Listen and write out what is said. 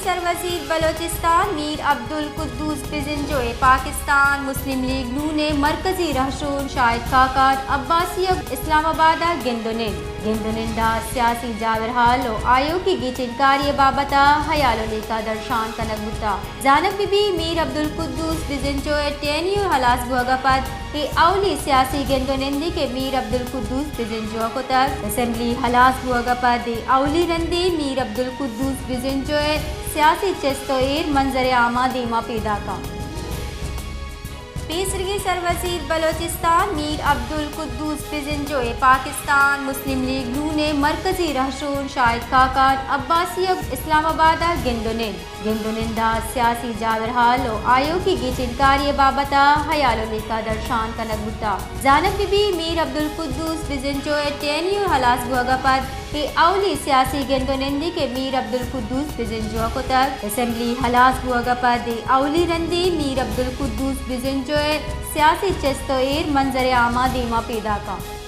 سروزیر بلوچستان میر عبدالقدوس بزنجو ء پاکستان مسلم لیگ نون ء مرکزی رہشون شاہد خاقان عباسی ء اسلام آباد ء گند ء نند۔ گند ء نند ء سیاسی جاورحال و آیوکی گیچینکاری ء بابت ء ہیال و لیکہ درشان کنگ بوتگ۔ زانگ بہ بی میر عبدالقدوس بزنجو ء ٹینیور ہلاس بوگ ء پد اے اولی سیاسی گند و نندے کہ میر عبدالقدوس بزنجو ء کتگ۔ اسمبلی ہلاس بوگ ء پد اے اولی رندے میر عبدالقدوس بزنجو ء سیاسی چست و ایر منظر عام ء دیما پیداک انت۔ پیسریگیں سروزیر بلوچستان میر عبدالقدوس بزنجو ء پاکستان مسلم لیگ نون ء مرکزی رہشون شاہد خاقان عباسی ء اسلام آباد ء گند و نند۔ گند و نند ء سیاسی جاورحال و آیوکی گیچینکاری ء بابت ء ہیال و لیکہ درشان کنگ بوتگ۔ زانگ بہ بی میر عبدالقدوس بزنجو ء ٹینیور ہلاس بوگ ء پد اے اولی سیاسی گند و نندے کہ میر عبدالقدوس بزنجو ء کتگ۔ اسمبلی ہلاس بوگ ء پد اے اولی رندے میر عبدالقدوس بزنجو ء سیاسی چست و ایر منظر عام ء دیما پیداک انت۔